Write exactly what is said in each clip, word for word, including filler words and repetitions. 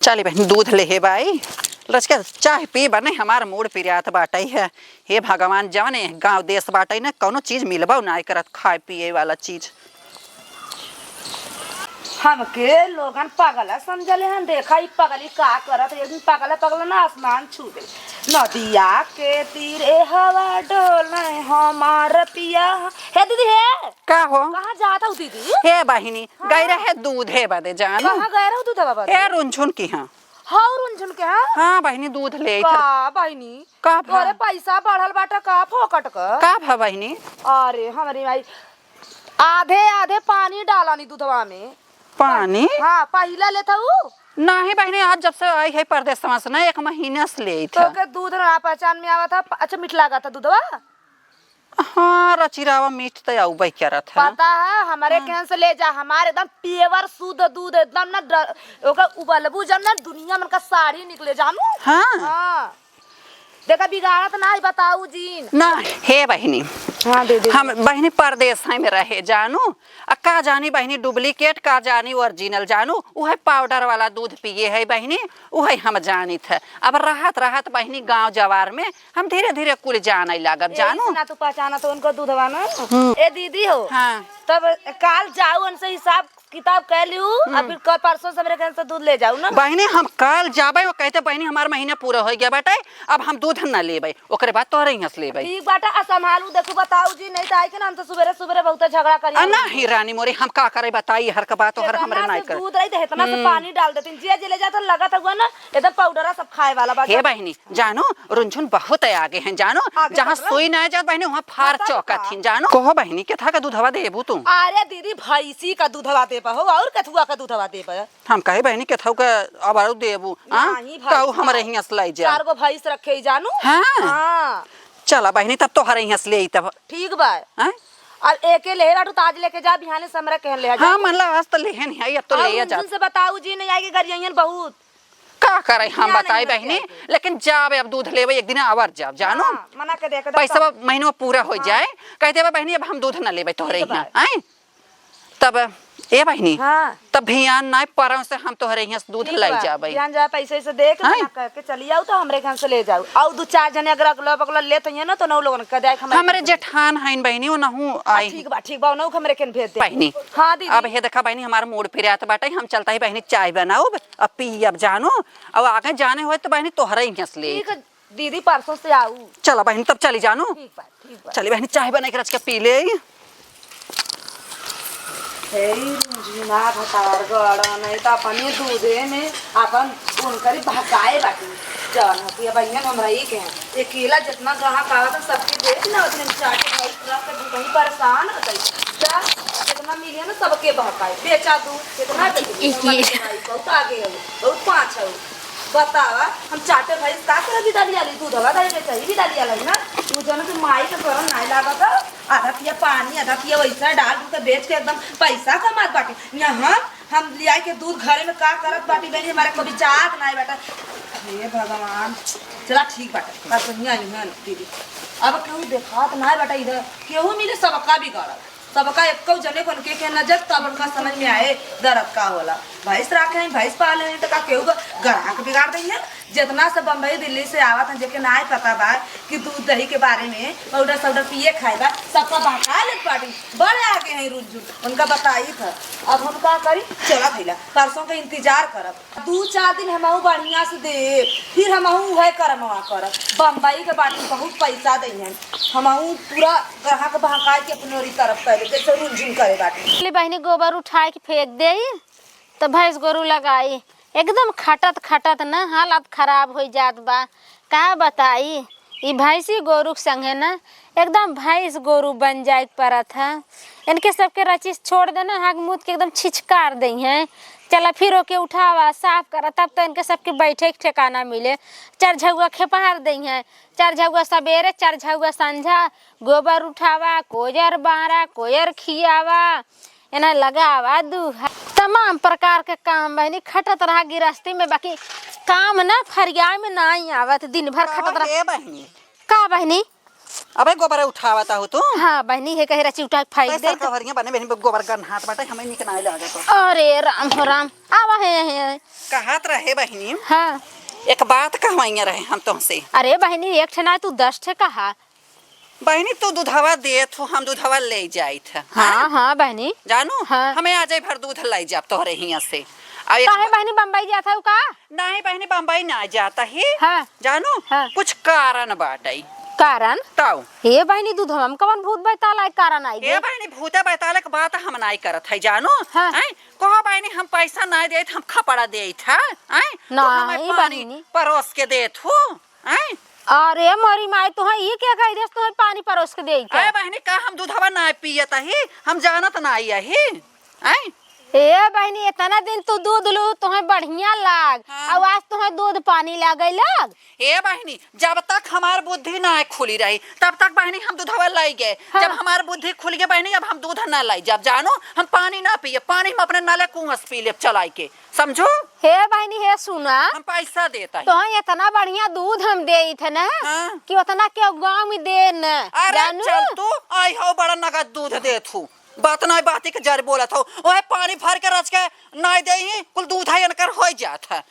चली बहिनी, दूध लेहे बाई, रचिका चाह पी बने, हमार मूड़ पिरात बाटइ है। हे भगवान, जवन एह गाँव देश बाटइ न, कउनो चीज मिलबउ नाहीं करत खाए पिए वाला चीज। हमके लोगन पागल समझले हन। देखा, ई पगली का करत, एक दिन पागल पागल ना आसमान छू दे। नदिया के तीर ए हवा डोले हमार पिया। हे दीदी, हे। का हो? कहाँ जात हऊ दीदी? हे बहिनी, हाँ। गई रहे दूधे बदे जान। कहाँ गए रहू दूधवा बदे? हे रुनझुन की हाँ। हाँ, रुनझुन के हाँ? हाँ बहिनी, दूध ले आई का बहिनी? का भा? तोरे पैसा बढ़ल बाटे का फोकट क? का भा बहिनी? अरे हमरी माई, आधे आधे पानी डालानी दूधवा में। पानी? हाँ, पहिला लेत हऊ? नाही बहिनी, आज जब से आई है परदेसवा से ना, एक महीना से लेत है। तोके दूध ना पहचान में आवत है। अच्छा, मीठ लागत है दूधवा? हाँ, रचिरावा मीठ त आउबे करत है। पता है, हमरे हाँ। केहन से ले जा, हमार एकदम pure शुद्ध दूध, एकदम ना ड-, ओकर उबलबू जब ना दुनिया मन का साड़ी निकले, जानू? हाँ। हाँ। देखा, बिगाड़त ना है, बताऊ जीन। ना, हे बहिनी। हाँ, दे दे। हम बहिनी परदेस में रहे, जानू? आ का जानी बहिनी duplicate, का जानी original, जानू? उहे powder वाला दूध पिए है बहिनी, उहे हम जानित है। अब रहत रहत बहिनी गाँव जवार में हम धीरे धीरे कुल जाने लागब, एही जानू। से ना तू पहचानत हो उनको दूधवा ना। हम्म। ए दीदी हो, हाँ। तब काल जाऊ उनसे हिसाब किताब कह लियू, हम्म। अब फिर कल परसों से हमरे घर से दूध ले जाऊ ना। बहिनी, हम काल जाबे, वो कहते, "बहिनी, हमार महीना पूरा हो गया बाटे, अब हम दूध ना लेबे, ओकरे बाद तोहरे यहाँ से लेबे।" ठीक बाटे, आ संभालू, देखू, बताऊ जी, नहीं तो आई के ना, हम तो सुबेरे सुबेरे बहुत झगड़ा करी। आ, नहीं रानी मोरी, हम का करे बताई, हर का बात तोहर हमरे केतना से नहीं कर। दूध रही, तो इतना से हम्म। पानी डाल देती, जे जे ले जाता, लगत हुआ ना, एकदम पाउडरा सब खाए वाला बा। हे बहिनी, जानो, रुनझुन बहुत आगे हैं, जानो। आगे जहाँ मतलब? सुई ना जात बहिनी, वहाँ फार मतलब चौकत का? हिन, जानो। कहो बहिनी, केथा का दूधवा देबू तू? अरे दीदी, भैंसी का दूधवा देबा हो, और केथुआ का दूधवा देबा? हम कहे बहिनी, केथऊ का अब और देबू, हाँ? नहीं, भैंस कहू हमरे का। हियाँ से लाई जा। चार गो भैंस रखे ही, जानू। हाँ। हाँ। चला बहिनी, तब तोहरे हियाँ से ले आई तब। ठीक बा। हाँ? अब एके लेहे बाटू, तो आज लेके जा, बिहाने से हमरा कहन ले आ जा। हाँ, मन ला आज तो लेहन है, अब तो और ले जा। उनसे बताऊ जी, नहीं आएगी, गरियाइन बहुत। का करे हम ना, बताई नहीं, बहिनी, नहीं, नहीं। लेकिन जाब अब दूध लेबे एक दिन आवर जाब, जानो। हाँ, मना के देख दे पैसा तो। महीनवा पूरा हो हाँ। जाए, कह देबे बहिनी अब हम दूध ना लेबे तोहरे ठीक बा। हियाँ, आए? तब ए बहिनी, हाँ। तब भियान नाय परौं से हम तोहरे हियाँ से दूध ठीक लाई बा। जाबे। भियान जाए पैसे से देख हाँ। मना करके चली आऊ तो हमरे घर से ले जाऊ। आऊ दू चार जने अगर अगला बगला लेत हइये ना तो नौ लोगन के दे हमरे हमरे जेठान हइन बहिनी, वो नहू हाँ, आई। ठीक बा, ठीक बा, नौ हमरे के भेज दे। बहिनी, हाँ दीदी। अब हे देखा बहिनी, हमार मूड़ पिरात बाटे, हम चलता ही बहिनी चाय बनाउब। अब पी अब जानो, अब आगे जाने होए तो बहिनी तोहरे हियाँ से ले। ठीक है, दीदी परसों से आऊ। चला बहिनी, तब चली जानो। ठीक बा, ठीक बा। चली बहिनी, चाय बनाई के रच के पी ले। हे रुझुना भतार गड़, नहीं तो अपने दूधे में अपन उनकरी भकाए बाटी। जौन हतिया बहिन हमरा ही के हैं। अकेला जितना ग्राहक आवत है, सबके देख ना, उतने चाटे भाई पूरा के वही परेशान होता है। जा, जितना मिले ना, सबके बहकाए। बेचा दूध, जितना बेच दे, एक हमारे ये। भाई बहुत आगे है, बहुत पाँच है। बतावा, हम चाटे भैंस का करे बिदा लिया ली, दूधवा दही बेचही बिदा लिया ली ना। तू जन के माई के शरम नाय लागत है, आधा पिया पानी, आधा पिया वैसा डाल के बेच के एकदम पैसा कमात बाटी। यहाँ हम लिया के दूध घरे में का करत बाटी, बहनी, हमारे कभी चाहत नाय बाटा। हे भगवान, चला ठीक बाटा, का सुनिया नहीं है दीदी। अब केहू देखात नाय बाटा इधर, केहू मिले सबका बिगाड़त। सबका एक्को जने को उनके के नजर, तब उनका समझ में आए दर्द का होला। भैंस राखे हैं, भैंस पाले हैं, तो का केहू का ग्राहक बिगाड़ देंगे? जितना से बम्बई दिल्ली से आवत हैं, जेके नाय पता बा कि दूध दही के बारे में, पाउडर साउडर पिए खाए बा, सबका बहका लेत बाटी। बड़े आगे हैं रुझुन, उनका बताई था। अब हम का करी? चला भैया, परसों का इंतजार करब। दू चार दिन हमहू बढ़िया से देब, फिर हमहू उहे करमवा करब। बम्बई के बाटी बहुत पैसा दइहन, हमहू पूरा ग्राहक बहकाए के अपने ओरी तरफ कर लेब, जैसे रुझुन करे बाटी। ले बहिनी, गोबर उठाए के फेंक देई, त भैंस गोरू लगाई। एकदम खटत खटत न हालत खराब होइ जात बा। का बताई, ई भैंसी गोरू के संगे न एकदम भैंस गोरू बन जाए के परत है। इनके सबके रचिस छोड़ देना, हाक मूत के एकदम छिछकार दइहैं। चला फिर ओके उठावा, साफ करा, तब तो इनके सबके बैठे के ठिकाना मिले। चार झउआ खेपहार दइहैं, चार झउआ सबेरे, चार झउआ संझा, गोबर उठावा, कोयर बारा, कोयर खियावा, एना लगावा, दूहा। तमाम प्रकार के काम बहिनी, खटत रहा गिरस्ती में, बाकी काम ना फरियाए में नाई आवत, दिन भर खटत रहा। ए बहिनी। का बहिनी? अबे गोबर उठावत हो तू? हाँ बहिनी, हे कहे रची उठा के फेंक दे। सरकवरिया बने बहिनी, गोबर गन्हात बाटे, हमें निक नाय लागत। अरे राम हो राम, आवा है, है। कहत रहे बहिनी, हाँ। एक बात कहवाइया रहे हम तुमसे। अरे बहिनी, एक ठे ना तू दस ठे कहा। बहिनी, तू दूधवा देत हो, हम दूधवा ले जाइत है। हाँ, हाँ बहिनी। जानू, हाँ। हमें आज भर दूध ले जाब तोहरे हियाँ से। आ एक काहे बहिनी, बम्बई जात हऊ का? नहीं बहिनी, बम्बई ना जाता ही। हाँ। जानू, हाँ। कुछ कारण बाटई। कारण? ताऊ। हे बहिनी, दूधवा में कवन भूत बैताल आई कारण आई हे गे? बहिनी, भूते बैताल के बात हम नाई करत है, जानू। हाँ। हैं? कहो बहिनी, हम पैसा नाई देत, हम खपड़ा देत है। हैं? तो हमें नहीं पानी बहिनी। परोस के देत हो। हैं? अरे मोरी माई, तोहे ई के कह देस, तोहे पानी परोस के देई के? अरे बहिनी, का हम दूधवा ना पियत ही? हम जानत ना ही। हैं? ए बहिनी, इतना दिन तू दूध लू, तोहे बढ़िया लाग, हाँ। और आज तोहे दूध पानी लागे लाग। ए बहिनी, जब तक हमार बुद्धि ना खुली रही, तब तक बहिनी हम दूधवा लाई गए। हाँ। जब हमार बुद्धि खुल गए बहिनी, अब हम दूध ना लाई। जब जानो, हम पानी ना पिए, पानी हम अपने नले कुआं से पी लेब चलाई के। समझू? हे बहिनी, हे सुना, हम पैसा देत ही। तोहे इतना बढ़िया दूध हम देइत है ना, हाँ। कि उतना केहू गाँव में दे न। अरे जानू? चल तू, आई हो बड़ा नगद दूध देत हूँ। बात नाई बाती के जर बोलत हो। ओहे पानी भर के रच के नाई देही, कुल दूध है इनकर होई जात है।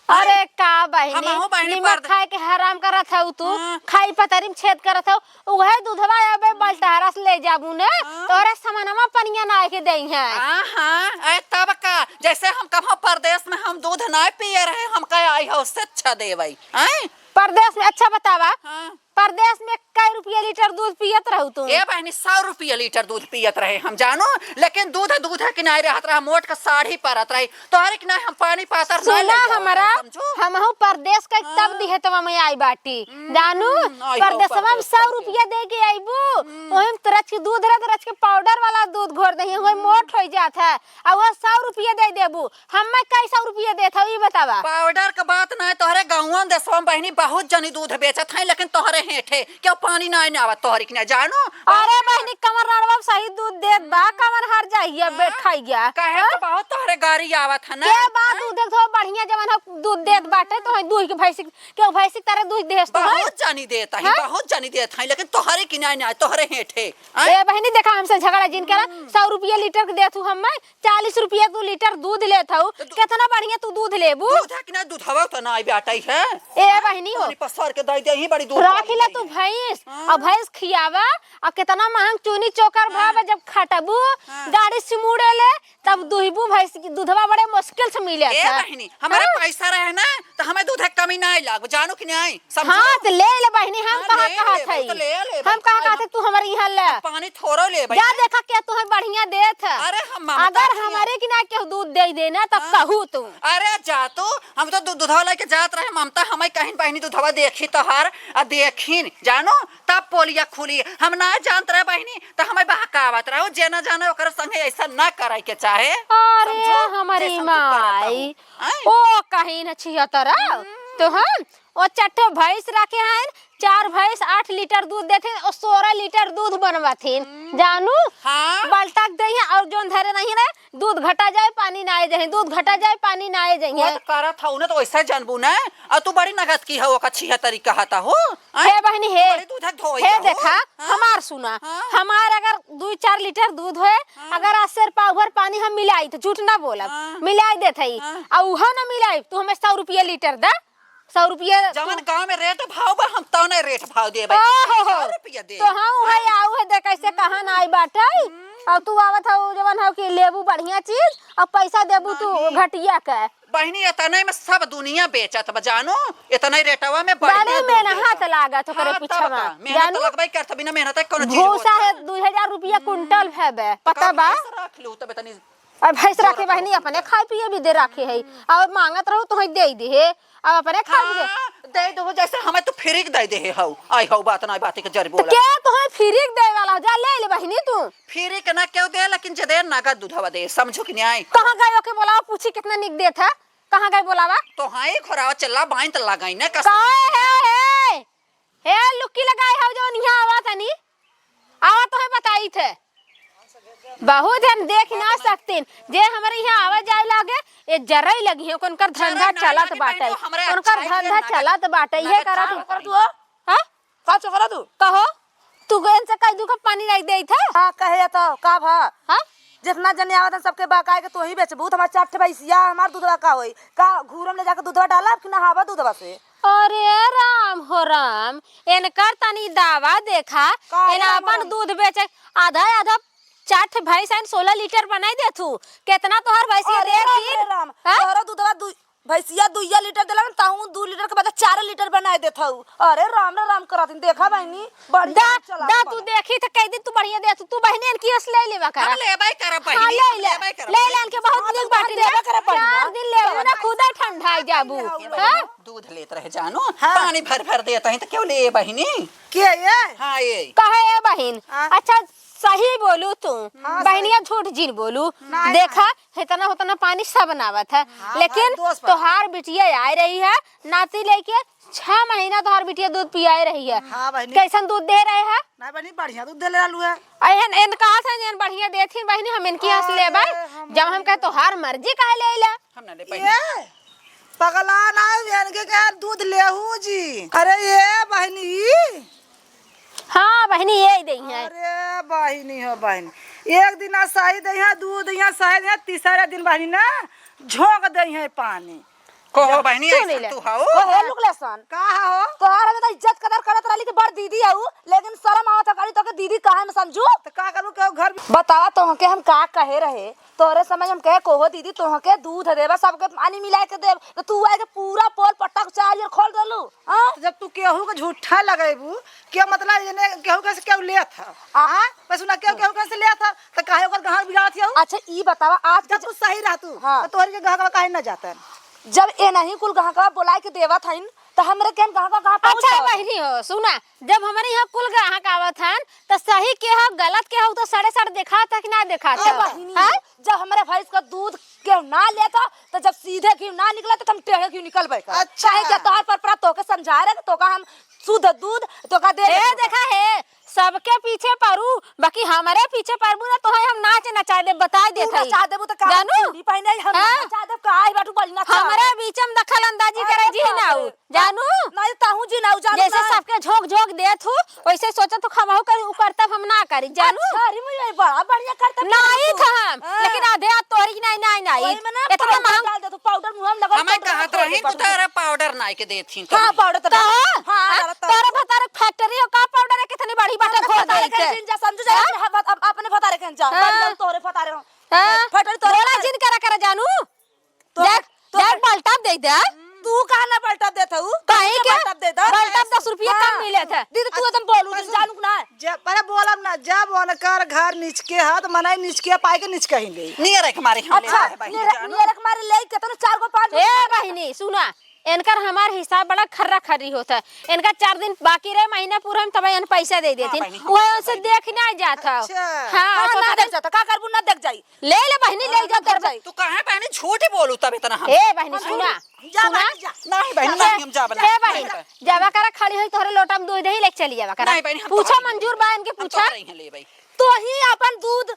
अरे का बहिनी, हमहू बहिनी निमक पर खाए के हराम करत हऊ तू, हाँ। खाई पतरी में छेद करत हऊ, उहे दूधवा अबे बल्टहरा से ले जाबू ने, हाँ। तोरे समनवा पनिया ना के देई है। हाँ, हाँ, ए, तब का, जैसे हम कभो परदेस में हम दूध ना पिए रहे, हम कहे आई हो से अच्छा देवई, हैं? परदेस में, अच्छा बतावा, हाँ। परदेस में कै रुपया लीटर दूध पियत रहू तू? ए बहिनी, सौ रुपया लीटर दूध पियत रहे हम, जानो, लेकिन दूध, दूध है कि नहीं रहत रहा, मोट का साढ़ी परत रही, तोहरे कि नहीं हम पानी पातर नहीं सुना ले जावत हमरा, रहे, समझू? हमहू परदेस का तब हाँ। दिहे तब मैं आई बाटी। हम्म, जानू, आई हो परदेसवा में परदेस सौ करके। रुपया दे के आइबू, हम्म। ओहिम तो रच के दूध रह, तो रच के पाउडर वाला दूध घोर दही, ओहिम हम्म। मोट होइ जात है, आ वो सौ रुपया दे देबू, हम्मे कई सौ रुपया देत हऊ, ई बतावा। पाउडर के बात ना, तोहरे गाँव देसवा में बहिनी बहुत जनी दूध बेचत है, लेकिन तोहरे हेठे केहू पानी ना, ना आवत तोहरे कि ना, जानो? अरे बहिनी, कमर रड़वा में सही दूध देत बा, कमर हर जाइया, हाँ? बैठाइया, काहे हाँ? तो बहुत तोहरे गाड़ी आवत है ना, के बा हाँ? दूध देत हो बढ़िया, जवन हो दूध देत बाटे, तो है दूध के भैंसी के, भैंसी के तरह दूध देस तो है। बहुत जानी देत है, हाँ? बहुत जानी देत है, लेकिन तोहरे कि ना, ना, तोहरे हेठे, हाँ? ए बहिनी, देखा, हमसे झगड़ा जिन करा, हम्म। सौ रुपया लीटर के देत हूँ हम, मैं चालीस रुपया तू लीटर दूध लेत हऊ, तो दू- केतना बढ़िया तू दूध लेबू। दूध है कि ना, दूधवा तो ना आई बाटई है। ए बहिनी हो। पानी पसर के दई दे, ही बड़ी दूध राखी वाली ला है। तू भैंस, हाँ। और भैंस खियावा, और केतना महंग चूनी चोकर हाँ। भाव जब खटबू, हाँ। गाड़ी से मुड़े ले, तब दुहबू भैंस की दूधवा बड़े मुश्किल से मिले ए था। बहिनी, हमारे हाँ। पैसा रहे ना, तो हमें दूध के कमी ना लाग, जानो कि नहीं? समझो? हाँ, तो ले ले बहिनी, हम हाँ, कहाँ ले कहत ले, हई? तो ले ले, हम कहाँ कहत हई? तू हमारे यहाँ ले। पानी थोड़ो ले, जा बहिनी। देखा, क्या तुहे बढ़िया देत है। अरे, हम ममता अगर किया। हमारे कि ना केहू दूध दे दे ना, तब हाँ। कहू तू। अरे, जा तू, हम तो दू-, दूधवा लेके जात रहे, ममता हमें कहिन, "बहिनी, दूधवा देखी तोहार, आ देखिन, जानो, तब पोलिया खुली।" हम ना जानत रहे, बहिनी, तो हमें बहकावत रहे, जे ना जाने, ओकरे संगे ऐसा ना करे के चाहे। अरे, समझो? हमारी जैसन तू करत माई। हऊ। आय? ओ, कहीं न छिहत्तर, हम्म। तो हम ओ चार ठो भैंस रखे हैं, चार भैंस आठ लीटर दूध देते हैं और सोरह लीटर दूध बनवाते हैं। हम्म। जानू, हाँ। बल्टा के दही और जोन धरे नहीं रहे, दूध घटा जाए, पानी ना आए जाए, दूध घटा जाए, पानी ना आए जाए। वो तो करत हऊ ना, तो वैसे जानबू ना, और तू बड़ी नगद की हो, ओका छिहत्तरी कहता हो। आय? हे बहिनी, हे, बड़ी दूध धोई हे हो। देखा, हाँ। हमार सुना, हाँ। हमार अगर दुई चार लीटर दूध होए, हाँ। अगर अस्सी रुपया भर पानी हम मिलाई, तो झूठ ना बोलब, हाँ। मिलाई देत हई, हाँ। आ उहो ना मिलाई, तू हमें सौ रुपया लीटर दा। सौ रुपया जवन तू गाँव में रेट भाव बा, हम तौने रेट भाव देबै। ओहो हो। सौ रुपया दे। तो हाँ, वही आऊ है, देख कैसे कहाँ ना आई बाटे। हम्म। और तू आवत हऊ जवन हऊ कि लेबू बढ़िया चीज, और पैसा देबू तू नहीं। घटिया के। बहिनी, एतने में सब दुनिया बेचत बा, जानो, एतने रेटवा में बढ़िया बड़ी दूध मेहनत देता। लागत ओकरे हाँ, तब पीछवा, का? मेहनत जानू? लगबे करत, बिना मेहनत के कोनो चीज भूसा होत है, है? दुई हजार रुपया हम्म। कुंटल है बे, तो पता का बा? भैंस रख लू, तब एतनी अब भैंस राखे बहिनी, अपने खाए पिए भी दे राखे है, और मांगत रहो तो दे दे है, अब अपने खाए भी दे। हाँ, दे दो, जैसे हमें तो फ्री के दे दे है, हऊ, आई हऊ, बात ना, बात के जर तो बोला। क्या तो है फ्री के दे वाला? जा ले ले बहिनी तू। फ्री के ना केहू दे, लेकिन जे दे नगद दूधवा दे, समझो कि नहीं? कहाँ गए ओके बोलावा, पूछी कितना निक देत है, कहाँ गए बोलावा? तो हाँ, एक घोड़ा चला बाइन त लगाई ना, कसम। काहे है, है? हे लुक्की लगाए हऊ जौन इहाँ आवा तनी, आवा तोहे बताई थे। बहुत हम देख ना सकतीन, जे हमरे इहाँ आवे जाए लागे, ये जरई लगी है, उनकर धंधा चलत बाटे, उनकर धंधा चलत बाटे, ये करत। कर दू, हाँ? का चोकरा तू? कहो। तू गो इनसे कह दू का पानी नहीं देत है? हाँ, कहे तो का भा? हाँ? जितना जने आवत हैं सबके बहकाए के तू ही बेचबू, तो हमार चार ठे भैंसिया, हमार दूधवा का होई? का घूरम ले जाके दूधवा डालब कि नहावा दूधवा से? अरे राम हो राम, इनकर तनी दावा देखा, का रे एन राम हो अपन राम? दूध बेचे, आधा आधा चार ठे भैंस आइन, सोलह लीटर बनाई देथू। कितना तोहर भैंसिया अरे दे राम की? रे राम, हाँ? तोहरा दूधवा दू, भैंसिया दुइया लीटर देला ना, ताहू दू लीटर के बदले चार लीटर बनाए देत हऊ। अरे राम रे राम करत हईन, देखा बहिनी, बढ़िया दा, चला दा, अपन। तू देखी त कई दिन तू बढ़िया दे, तू, तू बहिनी इनकी हंस ले लेवा करा। हम लेबै करब हाँ, बहिनी, ले हम ले, लेबै करब। ले ले इनके बहुत हाँ, नीक तू बाटी देबे ना। करे बढ़िया। चार दिन लेबे ना, खुदा ठंडाई जाबू। हाँ? दूध लेत रहे जानू, हाँ। पानी भर भर देत हईं त क्यों ले बहिनी? के ये? हाँ, ये। कहे ए बहिन, हाँ। अच्छा सही बोलू तू, हाँ, बहिनिया सही। झूठ जिन बोलू। नहीं, देखा, नहीं। इतना उतना पानी सब बनावत है, हाँ, लेकिन भाई, दोस्त बा। तोहार बिटिया आए रही है, नाती लेके छह महीना तोहार बिटिया दूध पियाए रही है। हाँ, बहिनी। कैसन दूध दे रहे है? नहीं बहिनी, बढ़िया दूध दे ले रहलू है। अहन, एन कहा था जेन बढ़िया देथिन बहिनी, हम इनकी हंस अरे, लेबै। हम जब हम कहे तोहार मर्जी काहे ले ले? हम ना ले पाई। ये पगला ना, एनके के दूध लेहू जी। अरे ये बहिनी, हाँ बहिनी, यही दई है। अरे बहिनी हो बहिनी, एक दिन सही दई है, दू दिन सही दई है, तीसरे दिन बहिनी ना झोंक दई है पानी। कहो बहिनी, सुन ऐसा ले। तू हऊ? कहो लुक लेसन। का हो? तोहार हमें तो इज्जत कदर करत रहली कि बड़ दीदी हऊ, लेकिन शर्म आवत है, करी तोके दीदी काहे में समझू? तो का करू, केहू घर बतावा तोहके हम का कहे रहे, तोहरे समय हम कहे, "कोहो दीदी, तोहके दूध देबा, सबके पानी मिलाए के देब।" तो तू आए के पूरा पोल पट्टा के चार खोल देलू, हाँ? तो जब तू केहू के झूठा लगेबू, के मतलब ये ने केहू के से केहू लेत ह? आ? हाँ? बस उन्हें केहू, केहू के से लेत ह, तो काहे ओकर गहक बिगाड़त हऊ? अच्छा, ई बतावा, आज जब के तू सही रहतू, हाँ। तो तोहरी के गहकवा काहे न जातन? जब ए नहीं कुल गहकवा बोलाए के देवत हईन, तो हमरे केन गहकवा कहाँ पहुँच अच्छा, जावत? बहिनी हो, सुना, जब हमरे यहाँ कुल ग्राहक आवत हन, त सही के हो, गलत के हो, उ तो सड़े सड़ देखात है कि ना देखात ए है? बहिनी, हाँ? जब हमरे भैंस का दूध केहू ना लेता, त जब सीधे घी ना निकला, त हम टेढ़े घी निकलबे कर। अच्छा। काहे कि तोहार पर परा तोके समझा रहे, तोका हम शुद्ध दूध तोका दे ए, देते। देखा है, सबके पीछे परू, बाकी हमरे पीछे परबू ना, तोहे हम नाच नचा देब, बताई तू देत हई। नचा देबू त का जानू? चूड़ी पहने हम हाँ? नचा देब, का आई बाटू बड़ी नचा। हमरे बीच में दखल अंदाजी अरे करे जी बाप ना रे। हो। जानू? नहीं, ताहू जी ना, जानू जैसे ना। सबके झोंक झोंक देत हूँ, वैसे सोचत हूँ, हमहू करी, उ करतब हम ना करी, जानू? अच्छा, अरे, मुझे बड़ा बढ़िया करतब नहीं करतब था हम, हाँ। लेकिन आधे हाथ तोरी, नहीं, नहीं, नहीं। वही में ना इतना पाउडर महंग डाल दे, तू पाउडर मुंह में लगा, हमें पाउडर कहत रही, तू तारा पाउडर नाई के देत ही, हाँ, तो। पाउडर तो तो? डाल। हाँ, हाँ? डालत तो। तोरे भतारे फैक्ट्री हो का पाउडर है, कितनी बड़ी बाटे अपने खोल भतारे दे के के? जिन जा, समझू जा, हाँ? अपने ह-, अप-, अपने भतारे के जा, हाँ? बड़ी तोरे भतारे हो। हाँ? फैक्ट्री तोरे बोला भतारे। जिन करा करा जानू। तो, देख, तो देख, बल्टप दे दे। तू कहाँ ना बल्टप देत हऊ? काहे तू के? बल्टप दे दे। बल्टप दस रुपया हाँ। कम मिले थे। दीदी, तू एकदम बोलू, अच्छा, जानू ना। जब, अरे बोलब ना, जब उनकर घर निचके ह, त मनई निचके पाए के निचके ही ले। नियर एक मारे हम अच्छा, ले रहे बहिनी, नियर, जानू। नियर एक मारे ले, केतनो चार गो, पाँच गो। ए बहिनी, सुना, इनकर हमार हिसाब बड़ा खर्रा खर्री होत है। इनका चार दिन बाकी रहे, महीना पूरा हम तब इन्हें पैसा दे देती। हाँ, बहिनी, हम वही तो उनसे भाई देख ना जात हो। अच्छा। हाँ, हाँ, तो ना कहते देख जाता, का करबू, ना देख जाई। ले ले बहिनी, ले हाँ, जा, ना देख जाई। तू काहे बहिनी झूठ बोलू तब इतना हम? ए बहिनी, सुना, जा सुना। बहिनी, जा। नहीं बहिनी, जा, नहीं, हम जाब जा। ना। ए बहिनी, जावा करा, खड़ी होई, तोहरे लोटा में दूध दही लेके चली जावा करा। नहीं बहिनी, हम पूछा, तोहरे मंजूर बा इनके, हम पूछा। तोहरे यहाँ लेबै। तो ही अपन दूध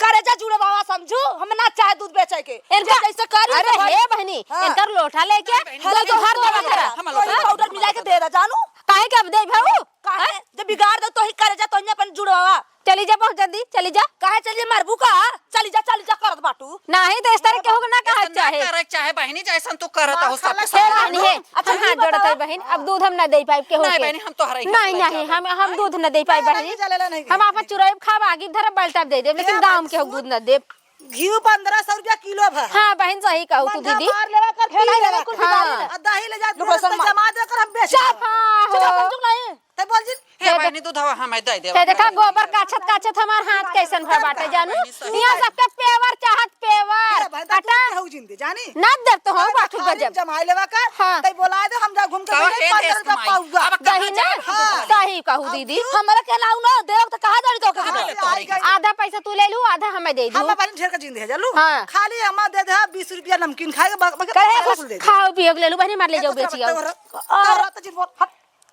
करेजा जुड़वावा समझू, हम ना चाहे दूध बेचे के। इनका जैसे करी अरे वैसे हे भरी। बहिनी, हाँ। इनकर लोटा लेके नहीं बहिनी, दूध नहीं, भर देवा नहीं, करा। हम लोटा पाउडर मिला के दे दे जानू। काहे के अब दे भाऊ? काहे? हैं? जब बिगाड़ दो तो ही करेजा तो ही अपन जुड़वावा। चली जा बहुत जल्दी, चली जा। काहे चली जा, मरबू का? चली जा, चली जा करत बाटू। नहीं तो इस तरह केहू के ना कहा ऐसा ना चाहे। करे चाहे बहिनी, जैसन तू करत ना हो खाला सबके साथ। हे बहिनी, हे, अच्छा, हम हाथ जोड़त है बहिन, अब दूध हम ना दे पाइब केहू के। नहीं बहिनी, हम तोहरा ही नहीं, नहीं, हम, हम दूध ना दे पाइब बहिनी। हम आपन चुराइब खाब, आगे धरब, बल्टा दे देब, लेकिन गाँव में केहू दूध ना देब। घी पन्द्रह सौ रुपया किलो भा। हाँ बहिन, सही कहू तू दीदी। मार लेवा कर, पी लेवा कर। हाँ। आ दही ले जा, जमा दे कर हम बेच देब। हाँ, हो। चुप नहीं। ते बोल जिन। हे बहिनी, दूधवा हमें दे दे। ते देखा, गोबर काछत काछत हमार हाथ कैसन भा बाटे, जानू? बहिनी, सही यहाँ बात। सबके पेवर चाहत, पेवर। हे बहिनी, तू कटा। केहू जिंदे, जानी? ना देब तो हम बाटू खाली गजब। जमाई लेवा कर, हाँ। ते बोला दे, हम जा घूम के तो ले हे पन्द्रह देश रुपया कमाई। पाउगा। अब कहीं कहाँ ना, जाए? हाँ। सही कहू अब दीदी। तू हमरा के लाऊ ना, देव तो कहाँ जानी तो के कहाँ दीदी? से आई गई? आधा पैसा तू ले लू, आधा हमें दे दू। हम अपन ढेर के जिंदे है, जानू? हाँ। खाली हमें दे दे, बीस रुपया नमकीन खाए के, बा-, बाकी कहे पैसा कुछ कुल दे दे। खाओ पियो के ले लू, बहिनी, मार ले जाओ, बेचियो। तोहरा, तोहरा तो जिन बोल, हट।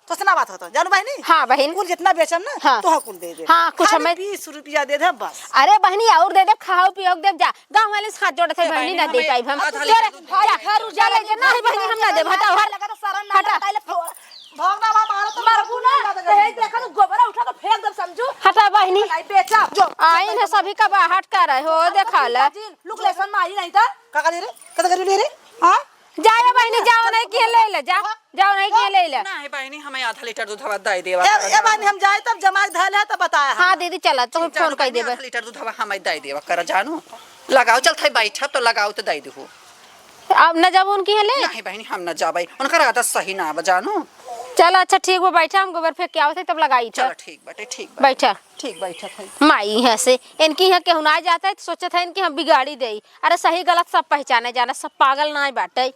तो से ना बात होता, जानू बहिनी? हाँ, बहिन। कुल जितना बेचम ना, हाँ। तोहा कुल दे दे। हाँ, कुछ खाली हमें बीस रुपया दे दे बस। अरे बहिनी, और दे दे, खाओ पियो के दे जा। गाँव वाले से हाथ जोड़त है, ए बहिनी, बहिनी, ना दे हमें पाइब हम। आधा तोरे लीटर दूध जा, दे। घर उजाले के, नहीं बहिनी, हम ना देब, हटाओ, हट। लगा तो सारा ना हटा। हटाइले फोड़। भागना बा, मारो तो मरबू ना, तो हे देखा तो गोबरा उठा के फेंक दे। आइन है, सभी का बाहट करे हो, देखा ले। लुक लेसन मारी नहीं तो। का करे रे? कत करे रे? हाँ? जाए बहिनी, जाओ नहीं के ले ले, जा। जाओ नहीं के ले ले। नाही बहिनी, हमें आधा लीटर दूधवा दे देवा ए, करा ए बहिनी, जानू। हम जाए तब जमाई धैल है तब बताया हम। हाँ दीदी, चला, तुम चलो फोन कर बहिनी, देबे। आधा लीटर दूधवा हमें दे देवा करा जानू। लगाओ, चल थाई बैठा तो लगाओ तो दे देहु। अब न जब उनकी है ले। नाही बहिनी, हम न जाबे, उनकर आदत सही ना बा जानू। चल अच्छा ठीक बा, बैठा, हम गोबर फेंक के आवत है तब लगाई था। चलो ठीक बाटे, ठीक बाटे। बैठा। ठीक बैठा थाई। माई यहाँ से, इनकी यहाँ केहू ना जाता है तो सोचत है इनकी हम बिगाड़ी दे। अरे सही गलत सब पहचाने जाना, सब पागल ना बाटे।